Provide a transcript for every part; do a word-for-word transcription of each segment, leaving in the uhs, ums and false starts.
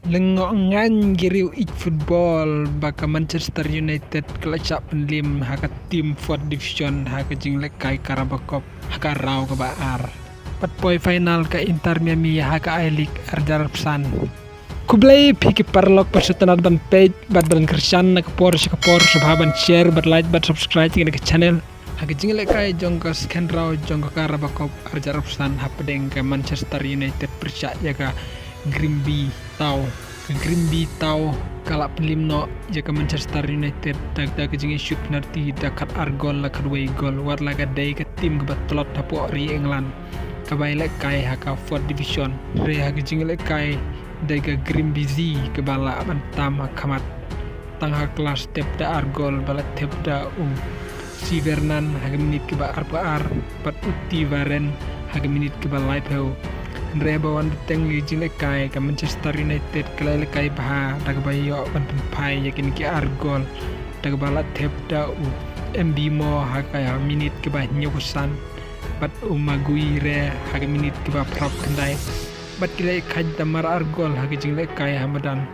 Lyngngoh ngan ki riew ïeit football ba ka Manchester United ka la shah pynlim ha ka team fourth division ha ka jinglehkai Carabao Cup ha ka round kaba ar. Bad poi final ka Inter Miami ha ka I-League arhajar arphew san. Khublei phi ki paralok ba shu tnat ban peit bad ban kyrshan na ka por sha ka por, sngewbha ban share bad like bad subscribe ïa ka channel. Ha ka jinglehkai jong ka second round jong ka Carabao Cup arhajar arphew san hapdeng ka Manchester United pyrshah ïa ka Grimby Town. Ka Grimby Town ka la pynlim noh ïa ka Manchester United da, da ka jingïashoot penalty da khatar gol la khatwei gol, wat la ka dei ka team kaba tlot hapoh ri England kaba ïalehkai ha ka fourth division. Hynrei ha ka jinglehkai dei ka Grimby City kaba la ban tam ha khmat. Tang ha ka la step da ar gol ba la thep da u Severnan ha ka minit kaba arphew ar bad u Tevaren ha ka minit kaba laiphew. Hynrei ba wan bteng ïa ka jinglehkai ka Manchester United ka la ïalehkai bha da kaba ïoh ban pynphai ïa kine ki ar gol da kaba la thep da u Mbeumo ha ka minit kaba hynñiewphew san bad u Maguire ha ka minit kaba phra phew khyndai. Bad ki la ïakhaid da mar ar gol ha ka jinglehkai ha madan.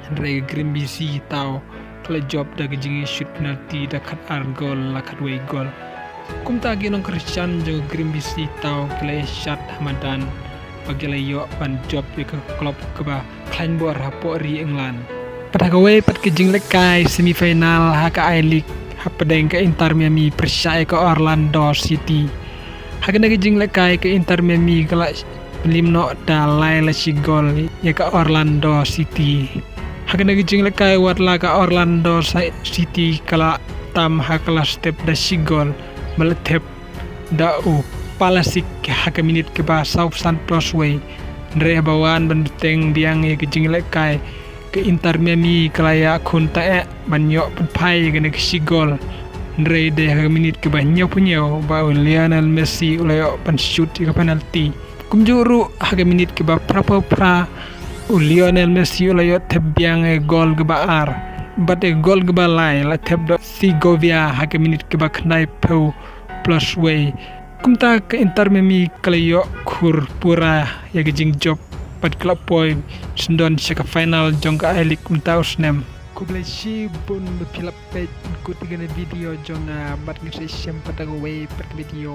Hynrei ka Grimby City Town ka la jop da ka jingïashoot penalty da khatar gol la khatwei gol. Kumta ki nongkyrshan jong ka Grimby City Town ki la ïashad ha madan ba ki la ïoh ban jop ïa ka club kaba khlaiñ bor hapoh ri England. Bad ha kawei pat ka jinglehkai semi final ha ka I-League hapdeng ka Inter Miami pyrshah ïa ka Orlando City. Ha kane ka jinglehkai ka Inter Miami ka la pynlim noh da lai la shi gol ïa ka Orlando City. Ha kane ka jinglehkai wat la ka Orlando Ci-, City ka la tam ha ka la step da shi gol ba la thep da u Pulisic ha ka minit kaba sawphew san plus wei. Hynrei haba wan ban bteng biang ïa ka jinglehkai ka Inter Miami ka la ïakhun ta eh ban ïoh pynphai ïa kane ka shi gol. Hynrei dei ha ka minit kaba hynñiewphew hynñiew ba u Lionel Messi u la ïoh ban shoot ïa ka penalty. Kumjuh ruh ha ka minit kaba phraphew phra u Lionel Messi u la ïoh thep biang ïa ka gol kaba ar. Bad ïa ka gol kaba lai la thep da Segovia ha ka minit kaba khyndaiphew plus wei. Kumta ka Inter Miami ka la ïoh khur pura ïa ka jingjop bad ka la poi syndon sha ka final jong ka I-League mynta u snem. Khublei shibun ba phi la peit kut ïa kane ka video jong nga, bad ngin sa ïashem pat ha kawei pat ka video.